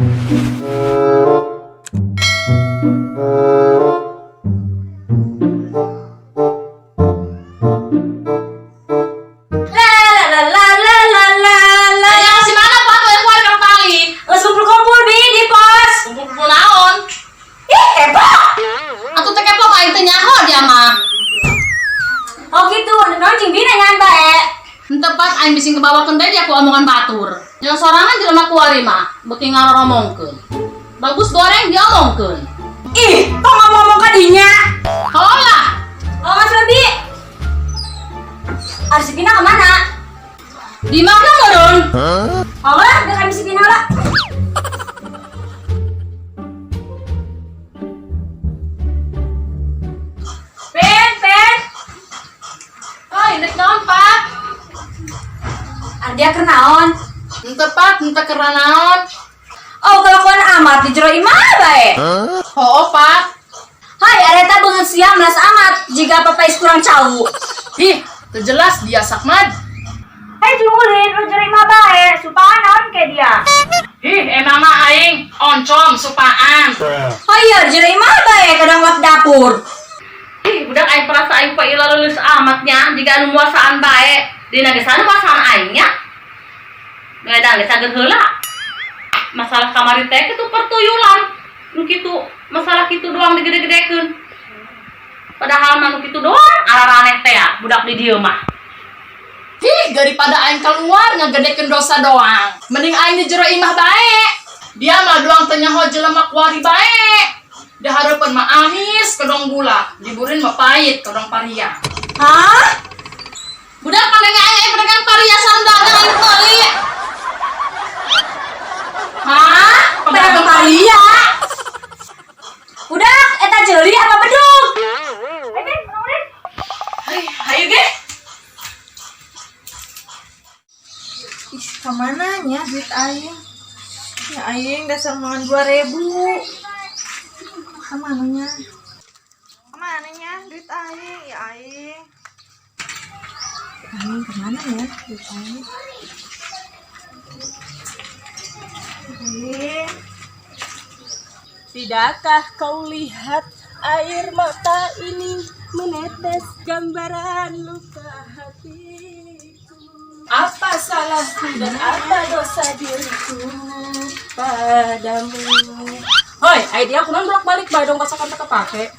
La la la la la la la la. Aya si mana Pak tuh yang keluar kali? Geus kumpul-kumpul bi di pos. Kumpul-kumpul naon? Ih, kepo. Atuh teh kepo aing teh nyaho dia mah. Oh gitu, naon cing bi nanyaan bae. Henteu Pat aing bising kebawakeun deui dia ku omongan batur. Yang sorangan jelema kuari mah beuki ngaroromongkeun. Bagus goreng diomongkeun. Ih, kok ngomong-ngomong ka dinya? Tolong lah. Oh, Mas Robi. Harus si Pina kemana? Di mana meureun? Oh lah, udah kami si Pina lah. Pen, Pen. Oh, indek naon, Pak? Ardia keur naon? Henteu Pat, henteu keur naon. Oh, kelakuan amat di jero imah bae. Hooh, Pat. Hai, areta beungeut siang melas amat jika papais kurang cau. Ih, teu jelas dia sakmad. Hei, tungguin, lu jero imah bae, supaya naon ke dia. Ih, emang mah aing oncom supaan. Oh iya, jero imah bae kadang lap dapur. Ih, budak aing perasa aing poe ieu lulus amatnya jika anu muasaan bae. Dina geus anu muasaan aing nya. Ngadang geus sageun heula. Masalah kamari teh kitu pertuyulan. Nu kitu masalah kitu doang digede-gedekeun. Padahal mah nu kitu doang araraneh teh ya, budak di dieu mah. Ih, daripada aing keluar ngegedekeun dosa doang. Mending aing di jero imah bae. Dia mah doang teu nyaho jelema kuari bae. Dihareupeun mah amis kedong gula, diburin mah pahit kedong paria. Hah? Budak panengnya aing aing pedagang pariasan dagang aing meuli. Hah? Pedagang paria? Udah, eta jeli apa bedug? Ayo, Ben, bangunin. Hayu ge. Ih, kemana nya duit aing? Ya aing dasar mangan 2000. Kemana nya? Kemana nya duit aing? Ya aing. Aing kemana ya duit aing? Aing. Tidakkah kau lihat air mata ini menetes gambaran luka hatiku? Apa salahku dan apa dosa diriku padamu? Hoi, ai dia kunaon bolak-balik bae dong kasakan teu kepake.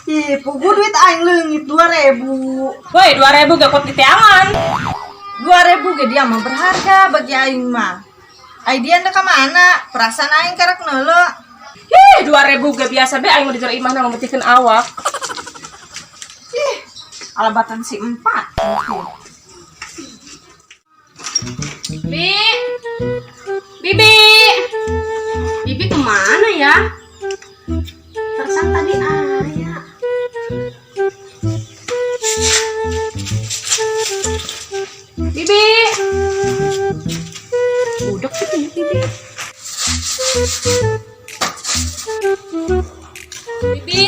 Ih, pugu duit aing leungit 2000. Woi, 2000 gak kuat di teangan. 2000 ge dia mah berharga bagi aing mah. Ai dia ndek ka mana? Perasaan aing karek neuleu. Ih, 2000 ge biasa be aing mah di jero imahna memetikeun awak. Ih, alabatan si empat. Bi. Bibi. Bibi kemana ya? Perasaan tadi aya. Bibi. Udah gitu ya Bibi. Bibi.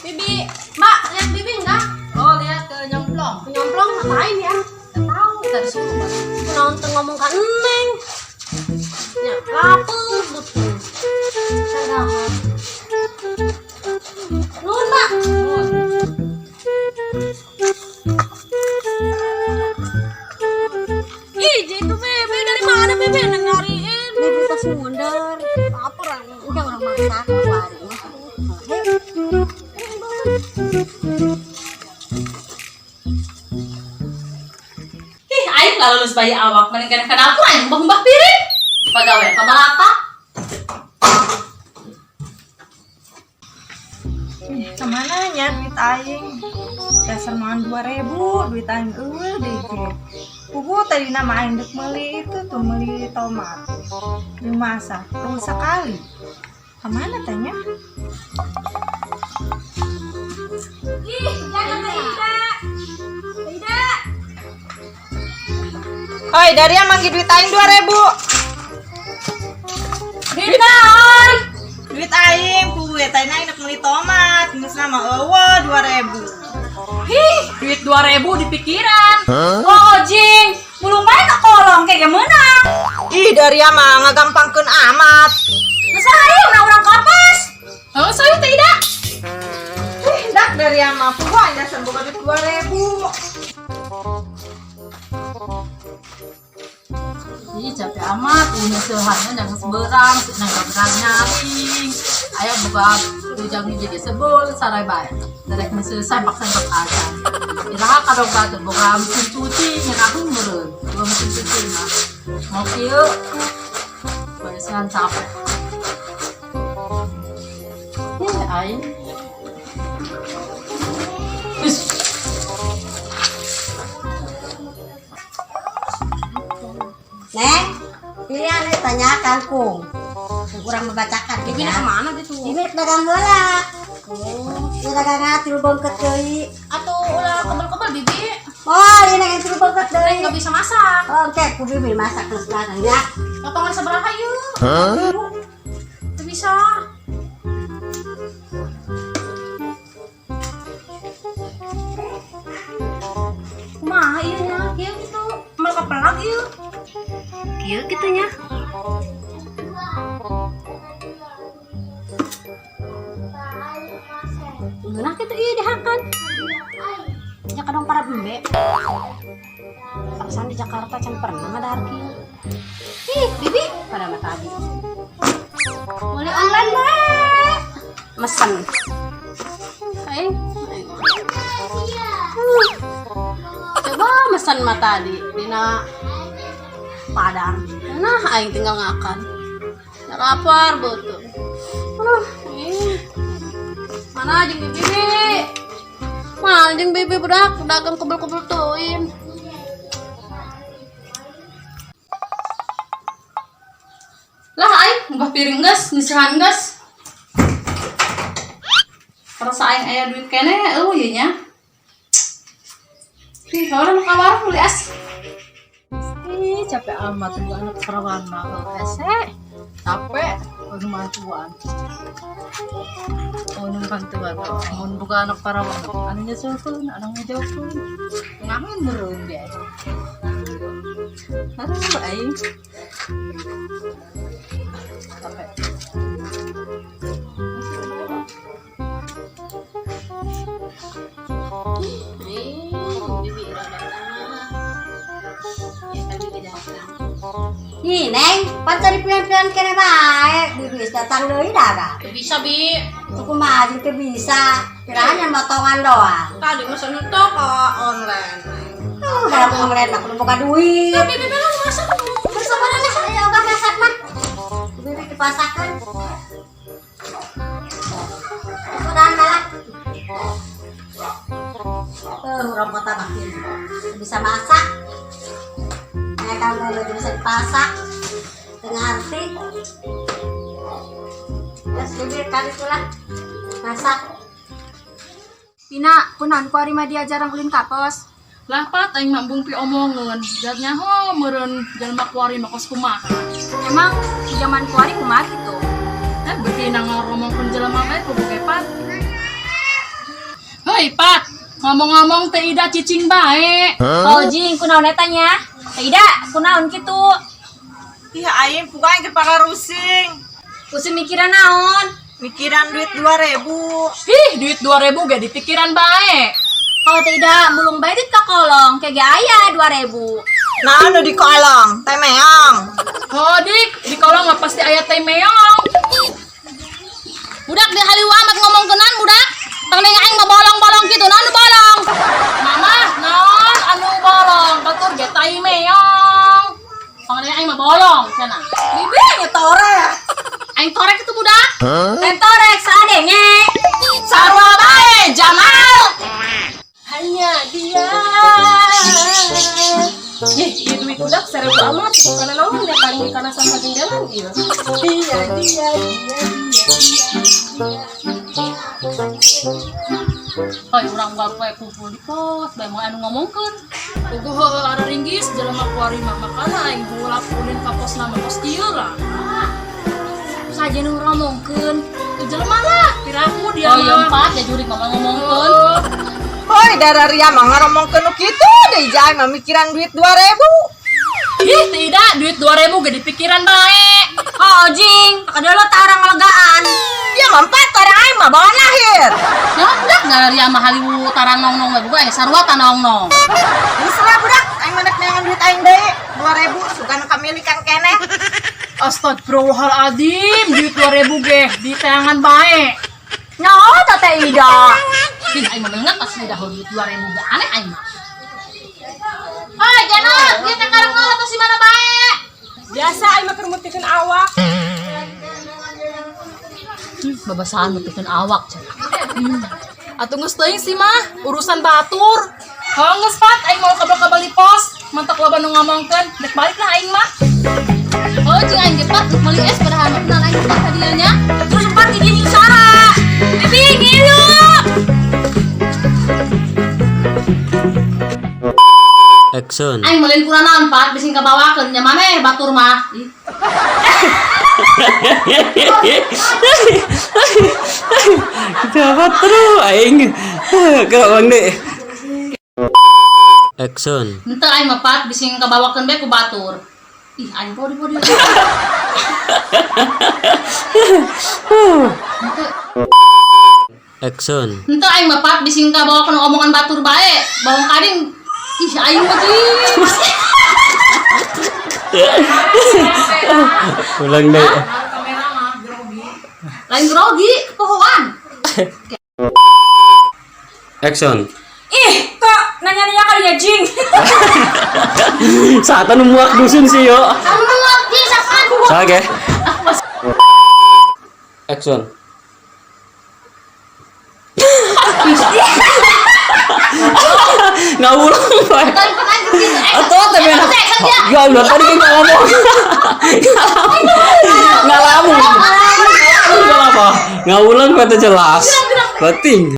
Bibi. Mbak, lihat Bibi enggak? Oh, lihat ke nyomplong. Ke nyomplong ngapain ya? Enggak tahu, tadi suruh Mbak. Kunaon teu ngomong ka Neng. Nya lapar betul. Sadahar. Nuhun, Pak. Ih, itu Bebe dari mana Bebe neng nyariin? Bebe tas mundur. Lapar udah orang masak keluarin. Ih, aing lah lulus bayi awak mending kena ka dapur aing mbah-mbah piring. Pagawe kabalata. Ih, kemana nya duit aing? Dasar mangan 2000, duit aing eueuh deui ge. Pugu tadi nama aing dek meuli itu tuh meuli tomat. Dimasak, terus sekali. Kemana tanya? Ih, jangan Kak Ida. Ida. Hoi, dari yang manggil duit aing 2000. Duit naon? Duit aing, pugu eta aing dek meuli tomat, geus nama eueuh 2000. Hih, duit 2000 di pikiran. Oh, jing. Mulung bae ka kolong kayak meunang. Ih, dari mah ngagampangkeun amat. Geus hayu na urang kapas. Oh, saya teh Ida. Ih, dak dari mah puguh aing dasar boga duit 2000. Ih, capek amat, ini seharian jangan seberang, nangka berang nyaring. Ayo buka ujang jadi sebul, sarai baik. Derek mesin sempak-sempak aja. Iraha kadang batu, buka mesin cuci, nyenahun meureun. Buka mesin cuci mah. Mau kieu, barisan capek. Ih, aing. Ih. Neng, ini aneh tanya kangkung. Kurang membacakan. Bibi nak kemana gitu? Ini dagang heula. Oh, ini dagang tilu bongket deui. Atau ulah kebel-kebel Bibi? Oh, ini yang tilu bongket deui. Nggak bisa masak. Oh, oke, ku Bibi masak terus dagang ya. Potongan seberapa yuk? Itu bisa. Kumaha ieu nya? Kieu gitu. Mal kapelak ieu. Kieu kitu nya. Ngeunah kitu ieu dihakan. Ya kadang para bembe. Perasaan di Jakarta can pernah ada kieu. Ih, Bibi, Pada mah tadi. boleh online bae. Mesen. Aing. Coba mesen mah tadi dina Padang. Nah, aing tinggal ngakan. Lapar betul. Aduh, ih. Mana jeung Bibi? Mana jeung Bibi budak dagang kebel-kebel teuing. Lah aing ngubah piring geus, nyisihan geus. Perasa aing aya duit keneh eueuh ieu nya. Ih, orang ka warung beli es. Ih, capek amat tunggu anak perawan mah hese. Capek, anu mantuan. Anu mantuan. Mun buka anak parawan, anu nyusulkeun, anu ngejauhkeun. Ngamin meureun dia. Aduh, aing. Capek. Ih, Bibi udah datang. Ya kan Bibi datang. Nih, Neng, pan cari pilihan-pilihan kene bae. Bibi geus datang deui dagang. Teu bisa, Bi. Itu kumaha jeung teu bisa. Pirahan yang motongan doang. Tadi mesen itu kok online. Dalam online mah kudu boga duit. Tapi Bibi lah masak. Bersama lah, ayo ogah masak mah. Bibi dipasakeun. Sudah malah. Urang kota makin bisa masak. Kayak kamu udah bisa dipasak. Teu ngarti. Terus Bibi kali itulah masak. Pina, kunaon ku ari mah diajaran ulin ka pos? Lah pat aing mah embung piomongeun. Jat nyaho meureun jalma kuari mah kos kumaha. Emang di zaman kuari kumaha gitu? Eh beuki na ngoromongkeun jelema bae kudu ge pat. Hei pat, ngomong-ngomong teh Ida cicing bae. Oh jing, kunaon eta nya? Teh Ida, kunaon kitu? Ih, aing puguh aing keur pararusing. Pusing mikiran naon? Mikiran duit 2000. Ih, duit 2000 ge dipikiran bae. Kalau teh Ida mulung bae duit ka kolong, kayak ge aya 2000. Nah, anu di kolong, teh meong. Oh, dik, di kolong mah pasti aya teh meong. Budak di halieu amat ngomong kenan budak. Tang neng aing mah bolong-bolong gitu, naon nu bolong? Mama, naon anu bolong? Batur ge tai meong. Tang neng aing mah bolong cenah. Bibi nyetorek. Aing torek itu budak. Aing torek saadenge. Sarua bae, Jamal. Hanya dia. Ih, ieu duit budak 1000 amat, karena naon ya paling karena sampah jenggelan ieu. Dia, dia, dia, dia, dia. Hoi, urang baru bae kumpul di pos, bae mau anu ngomongkeun. Puguh heueuh ara ringgis jelema kuari mah makana aing heula ulin ka posna mah kos kieu lah. Saja nu ngomongkeun. Tuh jelema lah, piraku dia Oh iya mah. empat ya jurik ngomong ngomongkeun. Hoi, dararia mah ngaromongkeun nu kitu deui jai mah mikiran duit 2000. Ih, tidak, duit 2000 ge dipikiran bae. Oh, jing, kadalo tarang ngalegaan. Ya mampat tarang aing mah bawaan lahir. Nah, budak ngararia mah haliwu tarang nong-nong we buka sarua ta nong-nong. Geus lah budak, aing mah neangan duit aing deui 2000 sugan kamilikan keneh. Astagfirullahaladzim, duit 2000 ge di tangan bae. Nyaho teh Ida. Ih, aing mah meungat pas udah duit 2000 ge aneh aing mah. Hai, Janot, dia teh karang nol atau si mana bae? Biasa aing mah keur mutikeun awak. Babasaan mutikeun awak cenah. Atuh geus teuing sih mah, urusan batur. Heuh geus Pat, aing mau kabel ka bali pos. Mantak loba nu ngomongkeun, dek balik lah aing mah. Oh, jeung aing ge Pat, meuli es padahal mah kenal aing teh ka nya. Terus empat di dieu sara. Bibi ngilu. Action. Aing meulin kurang naon Pat, bisi kabawakeun nya maneh batur mah. Ih. Dapat terus aing. Gerak Bang Dek. Action. Henteu aing mah Pat, bisi kabawakeun bae ku batur. Ih, aing podi-podi. Action. Henteu aing mah Pat, bisi kabawakeun omongan batur bae. Bawang kading. Ih, aing mah jing. Ulang deh. Lain grogi, kepohoan. Action. Ih, kok nanya-nanya kali ya jing. Saat anu muak dusun sih yo. Anu muak jing sakan. Salah ge. Action. Nggak ulang, Pak. Atau tapi ya udah tadi kan nggak ngomong. Nggak lamun. Nggak apa. Nggak ulang kata jelas. Penting.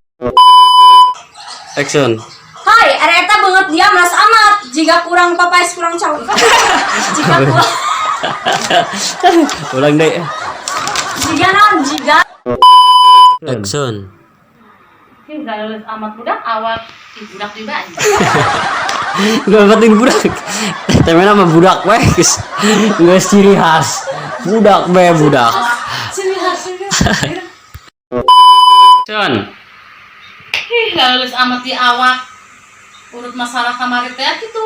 Action. Hai, era eta banget dia melas amat. Jika kurang papais kurang cau. Jika kurang Ulang deh. jika naon jika Action. Ih, nggak lulus amat budak awak. Ih, budak juga anjing. Nggak penting budak. Tapi nama budak weh. Nggak ciri khas. Budak be budak. Ciri khas juga. Action. Ih, nggak lulus amat di awak. Urut masalah kamari teh gitu.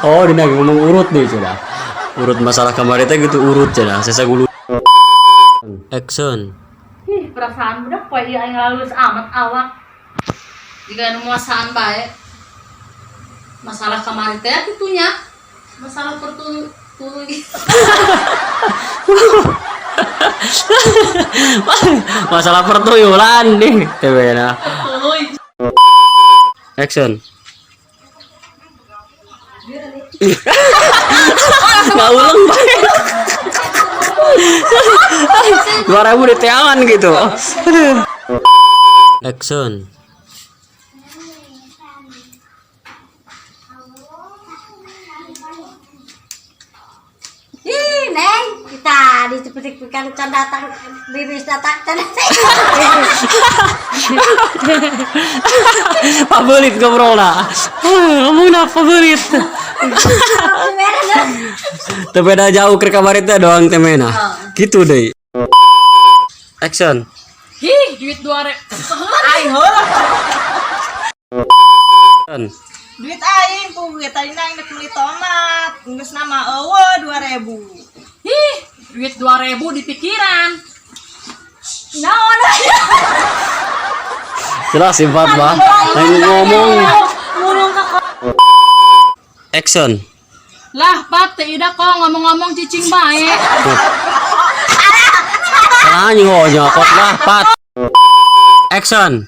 Oh, dina ngomong urut nih sudah. Urut masalah kamari teh gitu urut cenah. Sesa gulu. Action. Ih, perasaan budak poe ieu aing lulus amat awak. Jika nu muasaan bae. Masalah kamari teh kitunya. Masalah pertulu tuluy. Masalah pertuyulan nih, teh na. Tuluy. Action. Nggak ulang bae. 2000 di teangan gitu. Aduh. Action. Ih, Neng, kita dicepetik-cepetan can datang, bibis datang can. Pabelit ngobrol lah. Ngomong apa belit? Teu beda jauh ke kamar itu doang teh mena. Gitu deh. Action. Ih, duit 2000. Aing heula. Action. Duit aing puguh tadi aing dek meuli tomat. Geus nama eueuh 2000. Ih, duit 2000 di pikiran. Naon. Jelas sifat mah. Lagi ngomong. Ngurung ka Action. Lah, Pat, teh Ida kok ngomong-ngomong cicing bae. Salah nyokot lah, Pat. Action.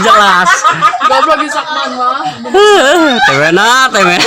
Jelas. Goblok bisa mah. Temena, temena.